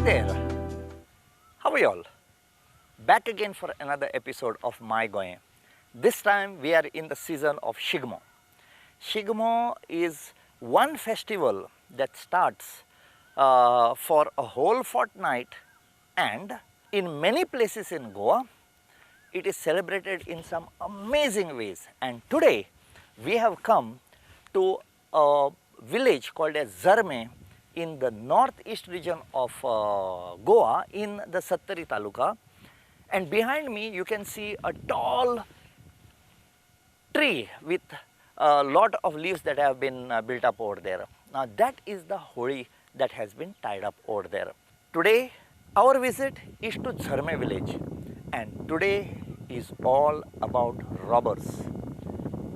There. How are you all? Back again for another episode of My Goem. This time we are in the season of Shigmo. Shigmo is one festival that starts for a whole fortnight, and in many places in Goa it is celebrated in some amazing ways. And today we have come to a village called as Zarme in the northeast region of Goa in the Sattari Taluka. And behind me you can see a tall tree with a lot of leaves that have been built up over there. Now that is the Holi that has been tied up over there. Today our visit is to Zarme village, and today is all about robbers.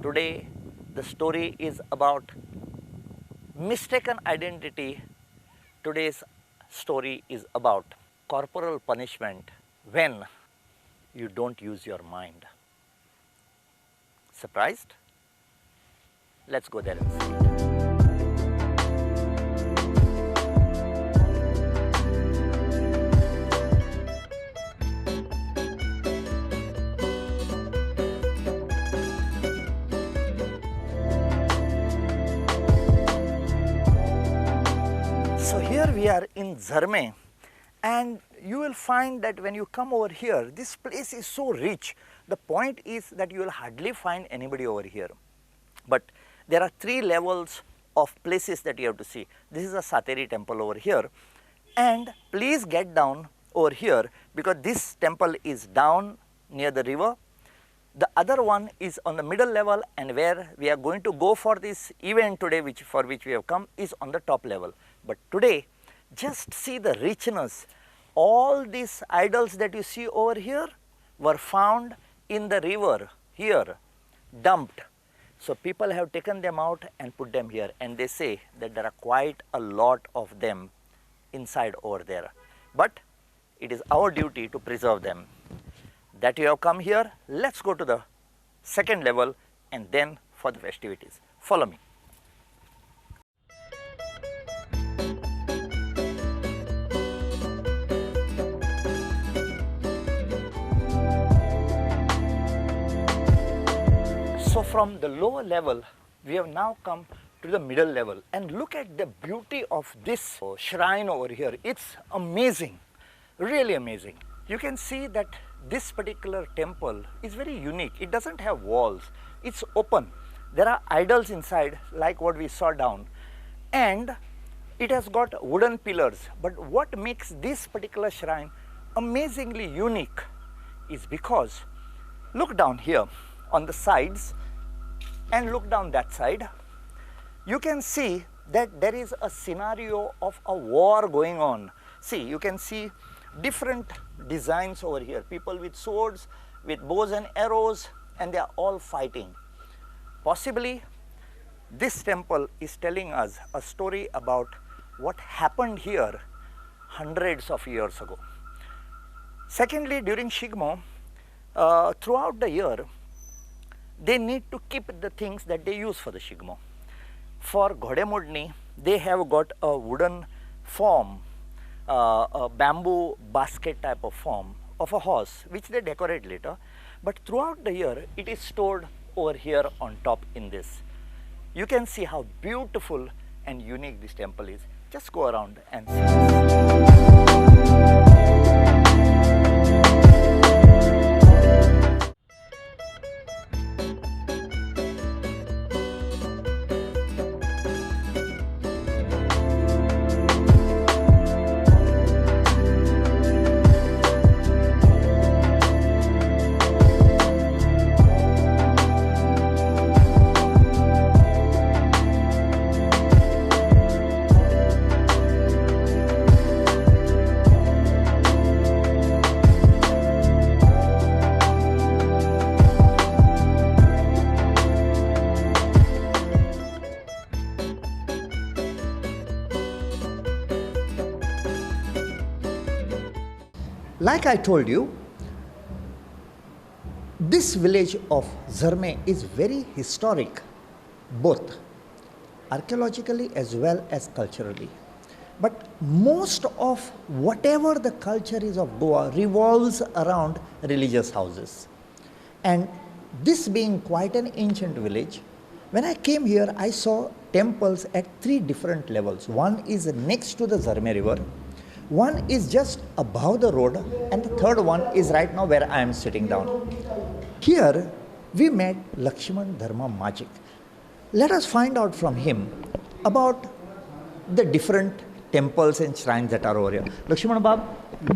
Today the story is about mistaken identity. Today's story is about corporal punishment when you don't use your mind. Surprised? Let's go there and see it. So here we are in Zarme, and you will find that when you come over here, this place is so rich. The point is that you will hardly find anybody over here. But there are three levels of places that you have to see. This is a Sateri temple over here, and please get down over here because this temple is down near the river. The other one is on the middle level, and where we are going to go for this event today, for which we have come, is on the top level. But today, just see the richness. All these idols that you see over here were found in the river here, dumped. So people have taken them out and put them here, and they say that there are quite a lot of them inside over there. But it is our duty to preserve them. That you have come here, let's go to the second level and then for the festivities. Follow me. So from the lower level, we have now come to the middle level, and look at the beauty of this shrine over here. It's amazing, really amazing. You can see that this particular temple is very unique. It doesn't have walls, it's open. There are idols inside like what we saw down, and it has got wooden pillars. But what makes this particular shrine amazingly unique is because look down here on the sides and look down that side, you can see that there is a scenario of a war going on. See, you can see different designs over here, people with swords, with bows and arrows, and they are all fighting. Possibly this temple is telling us a story about what happened here hundreds of years ago. Secondly, during Shigmo, throughout the year, they need to keep the things that they use for the Shigmo. For Ghodemodni, they have got a wooden form, a bamboo basket type of form of a horse, which they decorate later. But throughout the year, it is stored over here on top in this. You can see how beautiful and unique this temple is. Just go around and see this. Like I told you, this village of Zarme is very historic, both archaeologically as well as culturally. But most of whatever the culture is of Goa revolves around religious houses. And this being quite an ancient village, when I came here, I saw temples at three different levels. One is next to the Zarme River, one is just above the road, and the third one is right now where I am sitting down. Here, we met Lakshman Dharma Majik. Let us find out from him about the different temples and shrines that are over here. Lakshman बाब,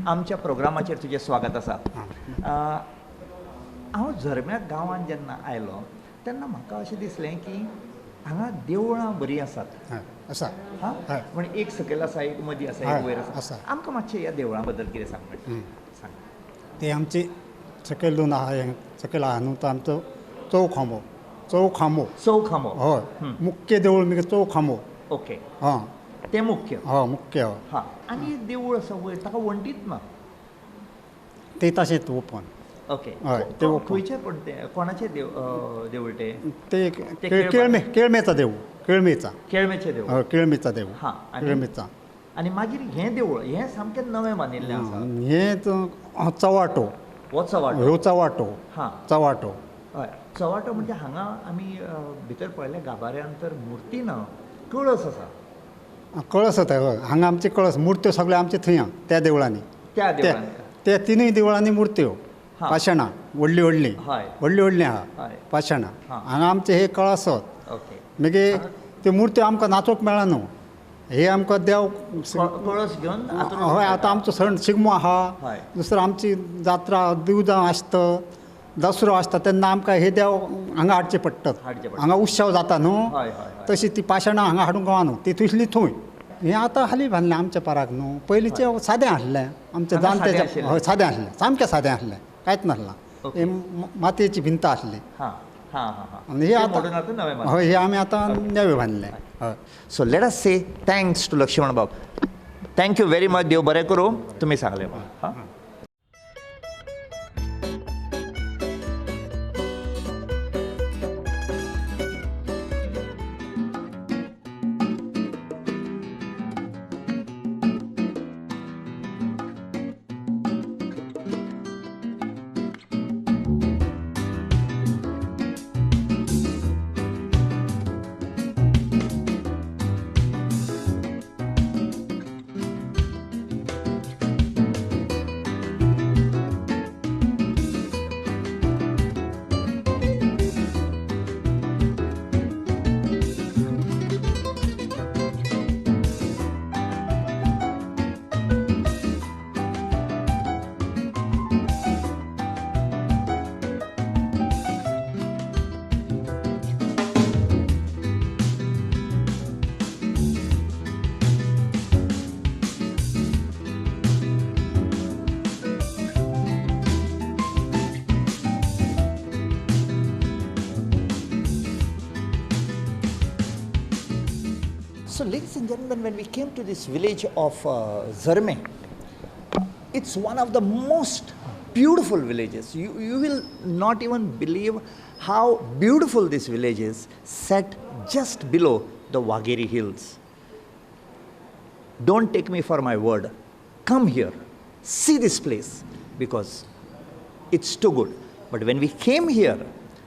आमच्या प्रोग्रामाचेर तुजें स्वागत आसा. हांव झरम्या गांवांत जेन्ना आयलो तेन्ना म्हाका अशें दिसलें की हांगा देवळां बरीं आसात. आसा हां, म्हण एक सकयल आसा, एक मदीं आसा, एक वयर आसा. आमकां मातशें ह्या देवळां बद्दल कितें सांग मेळटा? सांग. ते आमचे सकयल दोन आहा, सकयल आहा न्हू तो आमचो चौखांबो. चौखांबो, चौखांबो, हय. मुख्य देवूळ म्हणजे चौखांबो. ओके, हां, तें मुख्य. हय, मुख्य. हां, आनी एक देवूळ आसा वयर, ताका वण्टीत ना, तें तशेंच ओपन. ओके, हय, तें ओपन. खंयचें पण तें कोणाचें देवूळ तें? तें केळमे, केळमेचा देवूळ. केळमेचा, केळमेचें देवूळ. हय, केळमेचा देवूळ. हां, केळमेचा. आनी मागीर हें देवूळ हें सामकें नवें बांदिल्लें आसा. हें चवाटो. हो चवाटो. ह्यो चवाटो. हां, चवाटो. हय, चवाटो म्हणजे हांगा आमी भितर पळयलें गाभाऱ्यान तर मुर्ती ना, कळस आसा. कळस आसा. हय, हांगा आमचे कळस, मुर्त्यो सगळ्यो आमचे थंय त्या देवळांनी. त्या देवळांनी, त्या तिनूय देवळांनी मुर्त्यो पाशाणां व्हडलीं व्हडलीं, व्हडलीं व्हडलीं आहा पाशाणां. हांगा आमचे हे कळस. ओके, मागीर त्यो मुर्त्यो आमकां नाचोवंक मेळना न्हू, हे आमकां देव कळस घेवन. हय, आतां आमचो सण शिगमो आहा, दुसरो आमची जात्रा दिवजां आसता, दसरो आसता, तेन्ना आमकां हे देव हांगा हाडचे पडटात. हांगा उत्सव जाता न्हू, तशी ती पाशाणां हांगा हाडूंक गावना न्हू, ती थंयसली थंय. हें आतां हालीं बांदलें आमच्या पाराक न्हू, पयलींचें सादें आसलें आमच्या जाणट्याचें. हय, सादें आसलें, सामकें सादें आसलें, कांयच नासलां. हें मातयेची भिंत आसली. आनी हे आतां, हय, हे आमी आतां नवें बांदलें. हय. So let us say thanks to Laxman बाब. Thank you very much. देव बरें करूं. तुमी सांगलें. हां. So ladies and gentlemen, when we came to this village of Zarme, it's one of the most beautiful villages. You will not even believe how beautiful this village is, set just below the Wagiri Hills. Don't take me for my word. Come here, see this place, because it's too good. But when we came here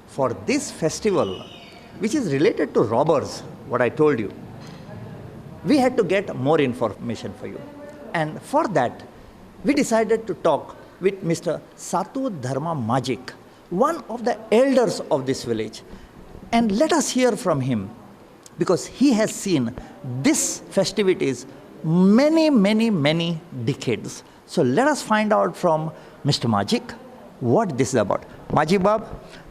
for this festival, which is related to robbers, what I told you, we had to get more information for you. And for that, we decided to talk with Mr. Satu Dharma Majik, one of the elders of this village. And let us hear from him, because he has seen this festivities many, many, many decades. So let us find out from Mr. Majik what this is about. Majik Bab,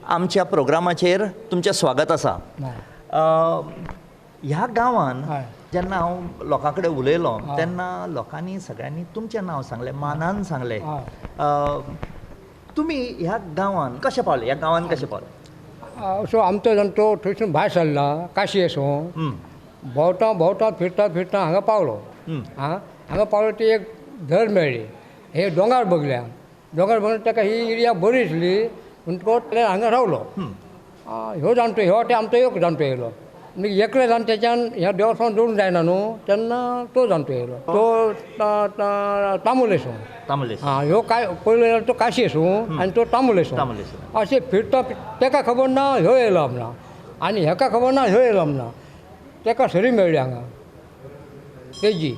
आमच्या प्रोग्रामाचेर तुमचें स्वागत आसा. ह्या गांवान जेन्ना हांव लोकां कडेन उलयलो तेन्ना लोकांनी सगळ्यांनी तुमचें नांव सांगलें, मानान सांगलें. तुमी ह्या गांवान कशें पावले? ह्या गांवान कशें पावले? असो आमचो जाणटो थंयसून भायर सरला काशी वचून भोंवता भोंवता फिरता फिरता हांगा पावलो. आं, हांगा पावलो ती एक धर मेळ्ळी, हे दोंगर बगल्या, दोंगर बगल्या ताका ही एरिया बरी दिसली म्हणटकच हांगा रावलो. ह्यो जाणटो ह्यो वाटे आमचो एक जाणटो येयलो, मागीर एकले जाणट्याच्यान ह्या देवस्थान जोडूंक जायना न्हू तेन्ना तो जाणटो येयलो तो तामुलेसून तामुलेसून आं ह्यो काय पयलो येयलो तो काशयेसून आनी तो तामुलेसून अशें फिरता तेका खबर ना ह्यो येयलो म्हणा आनी हेका खबर ना ह्यो येयलो म्हणा तेका सरी मेळ्ळी हांगा तेजी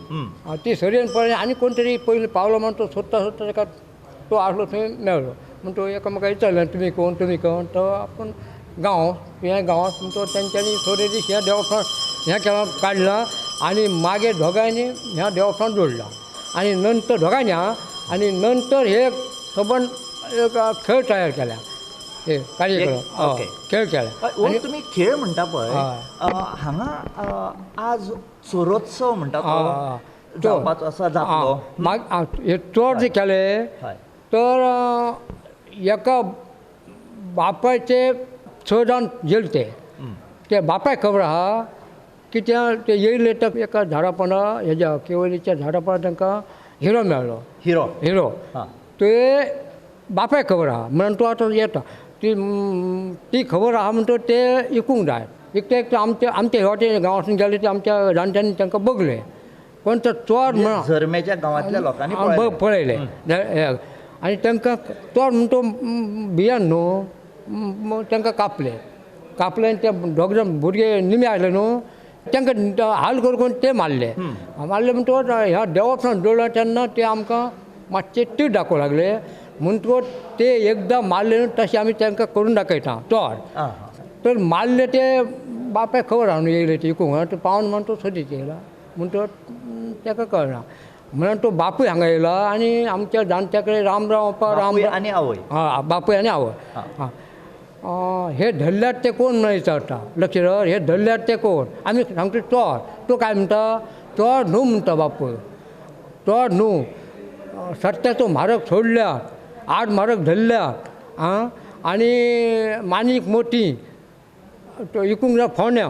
ती सरयेन पळय आनी कोण तरी पयलीं पावलो म्हण तो सोदता सोदता तेका तो आसलो थंय मेळ्ळो म्हण तो एकामेका विचारलें तुमी कोण तुमी कोण तो आपूण गांव हें गांवांत तो तेंच्यांनी थोडे दीस ह्या देवस्थान हें केलां काडलां आनी मागीर दोगांयनी ह्या देवस्थान जोडलां आनी नंतर दोगांयनी आं आनी नंतर हे सबंद एक खेळ तयार केल्या हे कार्यक्रम खेळ केला. आनी तुमी खेळ म्हणटा पळय हांगा आज चोरोत्सव म्हणटा तो जावपाचो आसा जातलो मागीर हे चोर जे केले तर एका बापायचे 6 जाण येयले ते ते बापायक खबर आहा की ते येयले तर एका झाडा पोंदा हेज्या केवलीच्या झाडा पोंदा तांकां हिरो मेळ्ळो हिरो हिरो ते बापायक खबर आहा म्हणून तो आतां येता ती ती खबर आहा म्हणटो ते इकूंक जाय एक एक आमचे आमचे हे वाटेन गांवांतसून गेले ते आमच्या जाणट्यांनी तांकां बगले पण तो चोर म्हणून झरमेच्या गांवांतल्या लोकांनी पळयले आनी तांकां चोर म्हण तो भियान न्हू तांकां कापले कापले आनी ते दोग जाण भुरगे निमे आसले न्हू तांकां हाल करून ते मारले मारले म्हणटकच ह्या देवस्थान जोडला तेन्ना ते आमकां मातशे तीर दाखोवंक लागले म्हणटकच ते एकदां मारले न्हू तशें आमी तांकां करून दाखयता चोर तर मारले ते बापायक खबर आहा न्हू येयले ते इकूंक पावन म्हण तो सोदीत येयला म्हणटकच ताका कळना म्हणून तो बापूय हांगा येयला आनी आमच्या जाणट्या कडेन राम राम राम आनी आवय हां बापूय आनी आवय हां हे धरल्यात ते कोण म्हणून विचारता लक्ष दवर हे धरल्यात ते कोण आमी सांगता चोर तो काय म्हणटा चोर न्हू म्हणटा बापूय चोर न्हू सत्याचो म्हारग सोडल्यात 8 म्हारग धरल्यात आं आनी मानीक मोती तो इकूंक जाय फोंड्या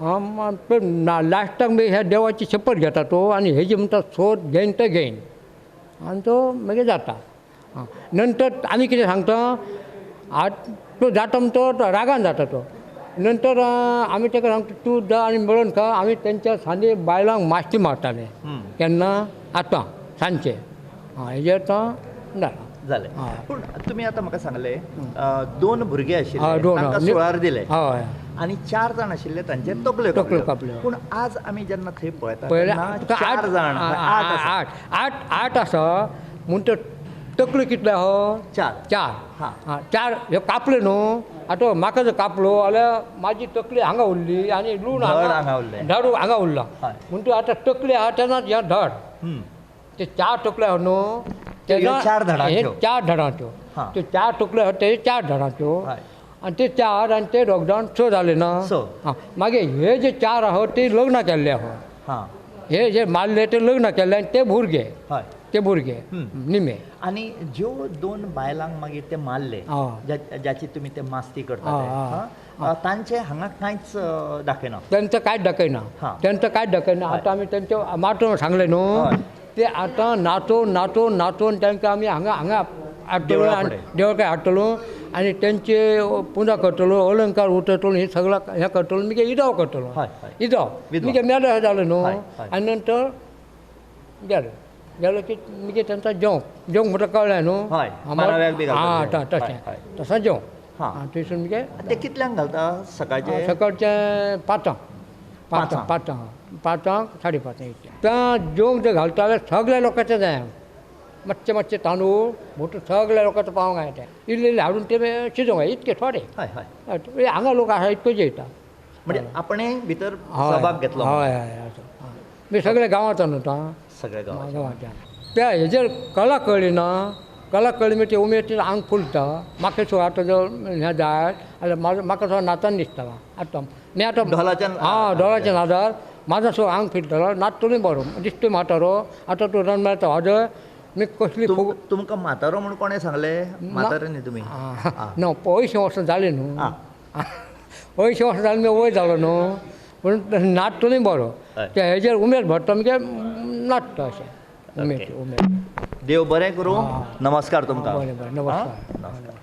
आं लास्टाक मागीर ह्या देवाची शपथ घेता तो आनी हेजी म्हणटा सोद घेयन तो घेयन आनी तो मागीर जाता आं नंतर आनी कितें सांगता आत तो जाता म्हणटा तो रागान जाता तो नंतर आमी ताका सांगता तूं जा आनी मेळोन खा आमी तेंच्या सांजे बायलांक मास्टी मारताले केन्ना आतां सांजचे आं हेजें आतां जालां जालें. पूण तुमी आतां म्हाका सांगलें 2 भुरगे आशिल्ले तांकां सुळार दिले हय आनी 4 जाण आशिल्ले तांचे तकल्यो कापल्यो. पूण आज आमी जेन्ना थंय पळयता तेन्ना 4 जाण 8 आठ आठ आसा म्हूण तकल्यो कितल्यो आहा 4 4 हां 4 ह्यो कापले न्हू आतां म्हाका जर कापलो जाल्यार म्हाजी तकली हांगा उरली आनी लूण हांगा उरलें धड हांगा उरला म्हणटकच आतां तकली आहा तेन्ना ह्या धड ते 4 तकल्यो आहा न्हू तेन्ना 4 धडांच्यो 4 धडांच्यो त्यो 4 तकल्यो आहा ते 4 धडांच्यो आनी ते 4 आनी ते दोग जाण 6 जाले ना आं मागीर हे जे 4 आहा ते लग्न केल्ले आहा हे जे मारले ते लग्न केल्ले आनी ते भुरगे ते भुरगे निमे. आनी ज्यो 2 बायलांक मागीर ते मारले ज्याची तुमी ते मास्ती करता तांचे हांगा कांयच दाखयना तांचें कांयच दाखयना तांचें कांयच दाखयना. आतां आमी तेंचे माटोवन सांगलें न्हू ते आतां नाचोवन नाचोवन नाचोवन तांकां आमी हांगा हांगा हाडटलो आनी देवळा कडेन हाडटलो आनी तेंचे पुजा करतलो अलंकार उतरतलो हे सगळं हें करतलो मागीर इदाव करतलो इदाव मागीर मेलो जालो न्हू आनी नंतर गेलो गेलो की मागीर तांकां जेवंक जेवंक म्हटल्यार कळ्ळें न्हू आं तशें तशें जेवंक आं थंयसून मागीर ते कितल्यांक घालता सकाळचें सकाळचें 5 5 5 5 5:30 इतलें त्या जेवंक जे घालता जाल्यार सगळ्या लोकांचें जाय मातशे मातशे तांदूळ मोटो सगळ्या लोकांचो पावंक जाय ते इल्ले इल्ले हाडून ते शिजोवंक जाय इतके थोडे हांगा लोक आसा इतको जेयता म्हणजे आपणें भितर सहभाग घेतलो. हय हय असो सगळे गांवांत न्हू आतां सगळ्या गांवांत त्या हेजेर कला कळ्ळी ना कला कळ्ळी म्हणजे उमेद आंग फुलता म्हाका सो आतां जर हें जाय जाल्यार म्हाजो म्हाका सो नाचान दिसता आतां मी आतां ढोलाच्या आं ढोलाच्या नादार म्हाजो सो आंग फिरतलो नाचतलोय बरो दिसतोय म्हातारो आतां तूं रणमेळ्याचो वाजय मी कसली तुमकां म्हातारो म्हूण कोणें सांगलें म्हातारे न्ही तुमी ना 80 वर्सां जालीं न्हू 80 वर्सां जालीं मी वय जालो न्हू पूण नाचतलोय बरो त्या हेजेर उमेद भरता म्हणजे नाचता अशें उमेद उमेद. देव बरें करूं. नमस्कार तुमकां. बरें बरें नमस्कार नमस्कार.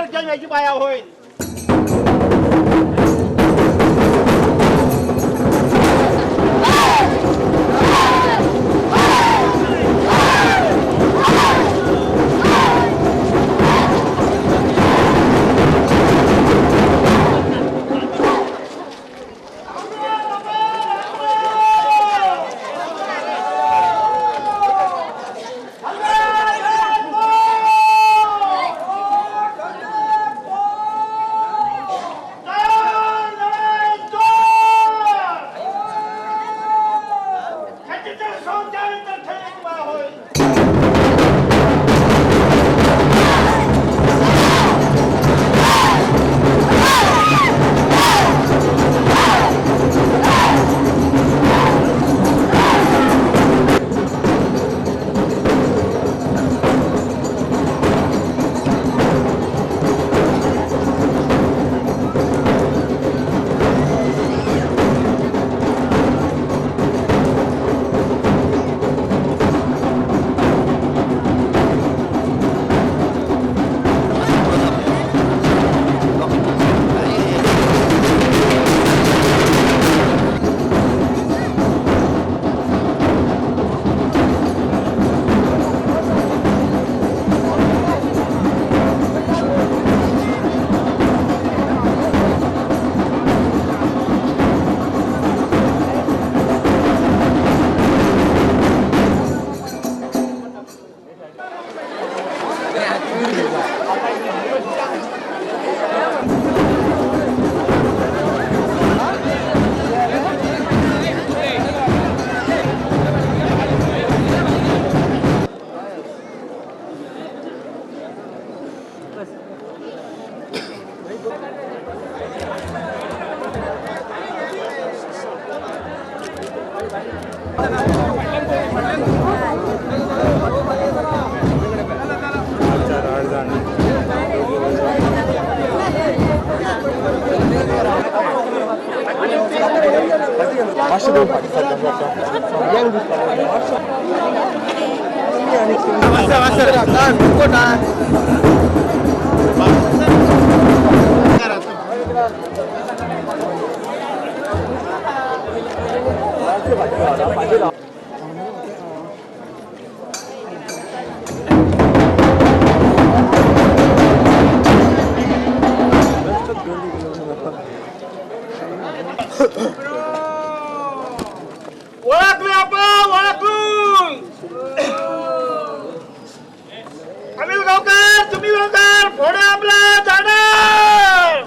तर केम्याची माया होईल. ओळखले आपण, ओळखून अनिल गावकर, तुम्ही गावकर, फोडा आपला जाणार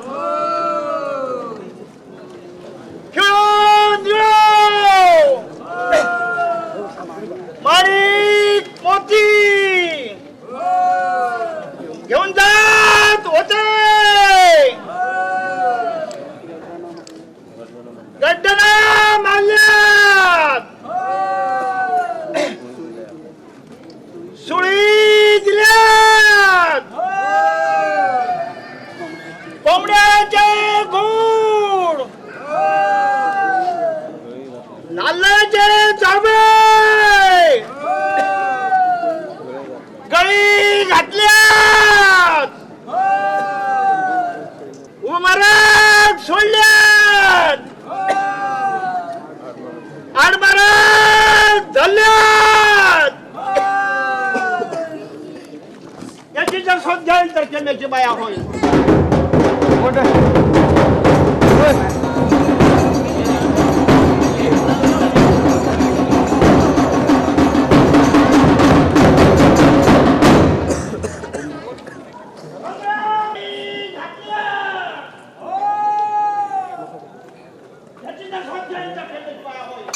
खेळून दिळो माणिक मोती घेऊन जात होते गड्डना मारल्यात सुळी दिल्यात कोंबड्याचे गुड नाल्लाचे चाबे गळी घातल्यात उमरात सोडल्यात आडमारात धरल्यात. याची जर शोध घ्याल तर केल्याची माया होईल. याची जर शोध घ्याल तर केल्याची माया होईल.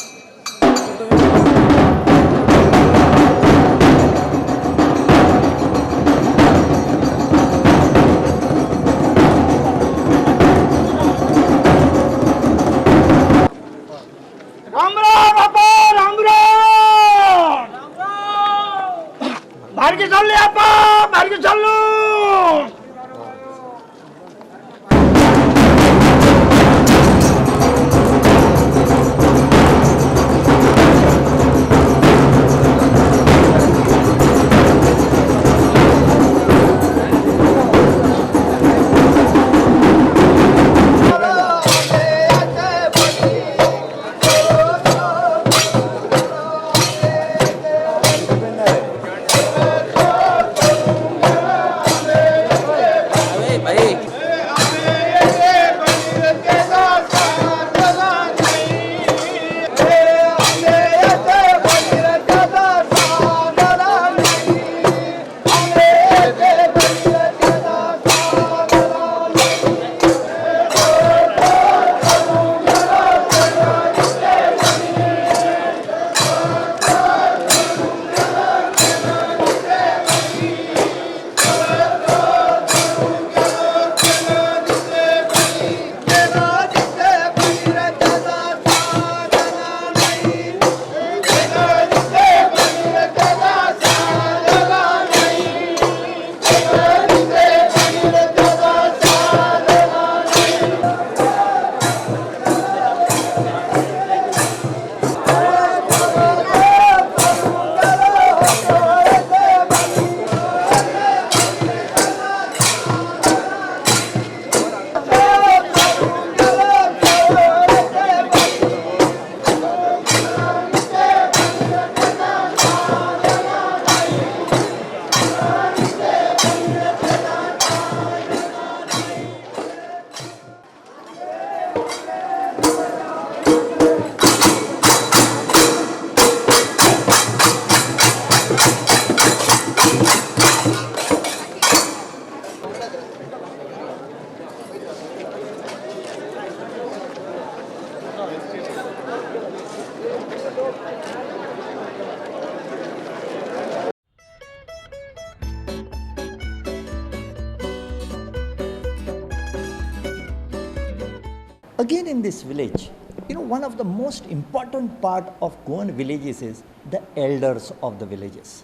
Again in this village, you know, one of the most important part of Goan villages is the elders of the villages.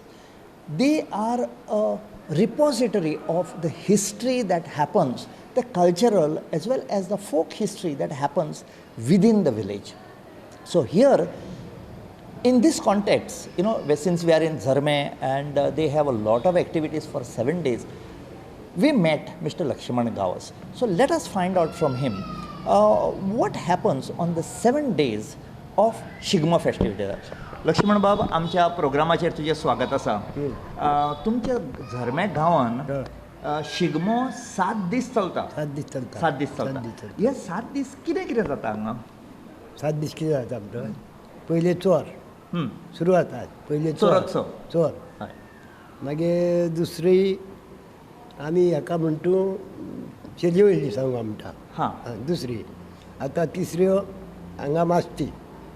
They are a repository of the history that happens, the cultural as well as the folk history that happens within the village. So here, in this context, you know, since we are in Zarme and they have a lot of activities for 7 days, we met Mr. Lakshman Gawas. So let us find out from him what happens on the 7 days of Shigmo festivities. Laxman बाब, आमच्या प्रोग्रामाचेर तुजें स्वागत आसा. तुमच्या झरमे गांवान शिगमो 7 दीस चलता. 7 दीस चलता. 7 दीस चलता. हे 7 दीस कितें कितें जाता हांगा? 7 दीस कितें जाता आमकां? पयले चोर सुरवात आसा. पयले चोर चोर, मागीर दुसरी आमी हाका म्हणटू चेली वयली सांगू म्हणटा दुसरी. आतां तिसऱ्यो हांगा मास्ती.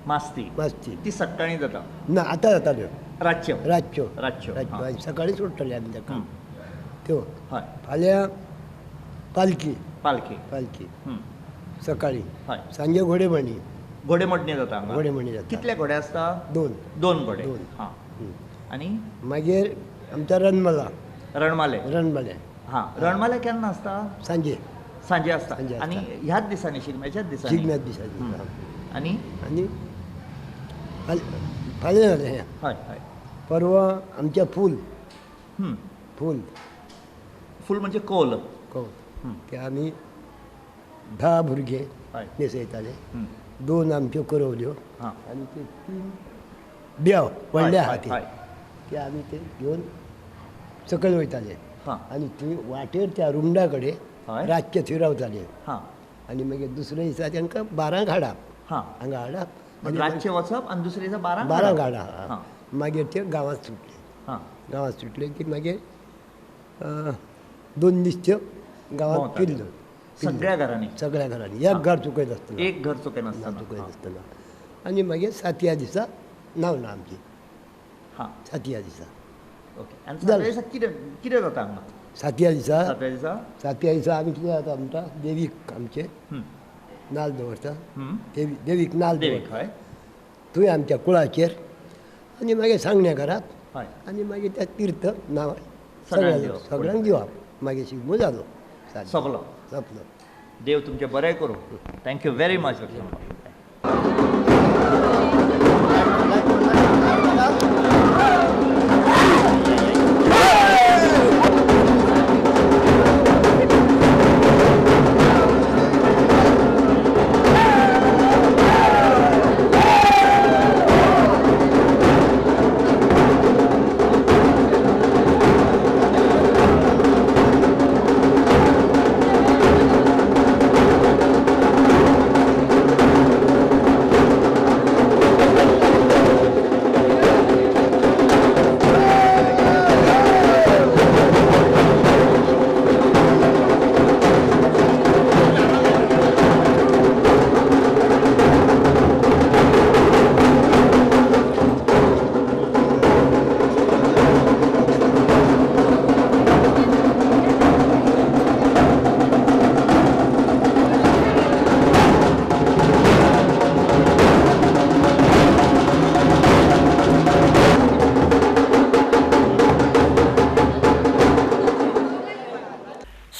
मास्ती मास्ती ती सकाळीं जाता ना, आतां जाताल्यो रातच्यो. रातच्यो रातच्यो रातच्यो सकाळीं सोडटले आमी ताका त्यो. हय. फाल्यां पालखी. पालखी पालखी सकाळीं. हय. सांजे घोडेमणी. घोडेमडणी जाता. घोडेमणी जाता. कितले घोडे आसता? दोन. दोन घोडे. दोन. हां. आनी मागीर आमचा रणमाला. रणमाले. रणमाले. हां. रणमाले केन्ना आसता? सांजे. सांजे आसता. आनी ह्याच दिसांनी, शिगम्याच्याच दिसांनी. शिगम्याच दिसांनी. आनी आनी फाल्यां जालें हें. हय हय. परवा आमच्या फूल. फूल फूल म्हणजे कौल. कौल ते आमी 10 भुरगे न्हेसयताले. 2 आमच्यो करवल्यो आनी ते 3 देव व्हडले आहा ते, ते आमी ते घेवन सकयल वयताले आनी थंय वाटेर त्या रुमडा कडेन रातचे थंय रावताले. आनी मागीर दुसऱ्या दिसा तांकां 12 हाडप. हांगा हाडप, रातचें वचप आनी दुसऱ्या दिसा 12 हाडप. मागीर ते गांवांत सुटले. गांवांत सुटले की मागीर 2 दीस त्यो गांवांत फिरल्यो. सगळ्या घरांनी. सगळ्या घरांनी, एक घर चुकयत आसतना. एक घर चुकयनासतना. चुकयत आसतना. आनी मागीर 7व्या दिसा न्हावना आमची. हां. 7व्या दिसा. ओके. आनी 7व्या दिसा कितें कितें जाता हांगा? 7व्या दिसा, 7व्या दिसा, 7व्या दिसा आमी कितें जाता म्हणटा, देवीक आमचे नाल दवरता. देवी देवीक नाल दवरता थंय आमच्या कुळाचेर. आनी मागीर सांगणें करप आनी मागीर त्या तीर्थ नांव सगळ्यांक सगळ्यांक दिवप. मागीर शिगमो जालो, सोंपलो. सोंपलो. देव तुमचें बरें करूं. Thank you very much.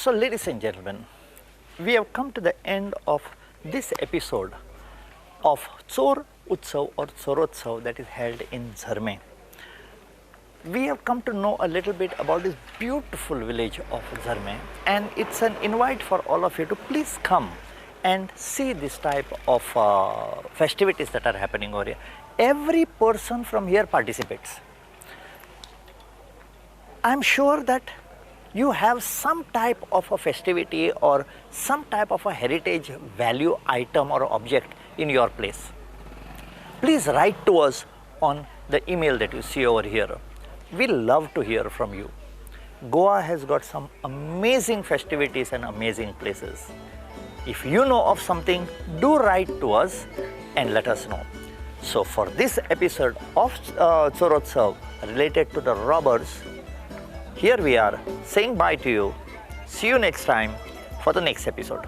So ladies and gentlemen, we have come to the end of this episode of Chor Utsav or Chorotsav that is held in Zarme. We have come to know a little bit about this beautiful village of Zarme, and it's an invite for all of you to please come and see this type of festivities that are happening over here. Every person from here participates. I'm sure that you have some type of a festivity or some type of a heritage value item or object in your place. Please write to us on the email that you see over here. We love to hear from you. Goa has got some amazing festivities and amazing places. If you know of something, do write to us and let us know. So for this episode of Chorotsav related to the robbers, here we are saying bye to you. See you next time for the next episode.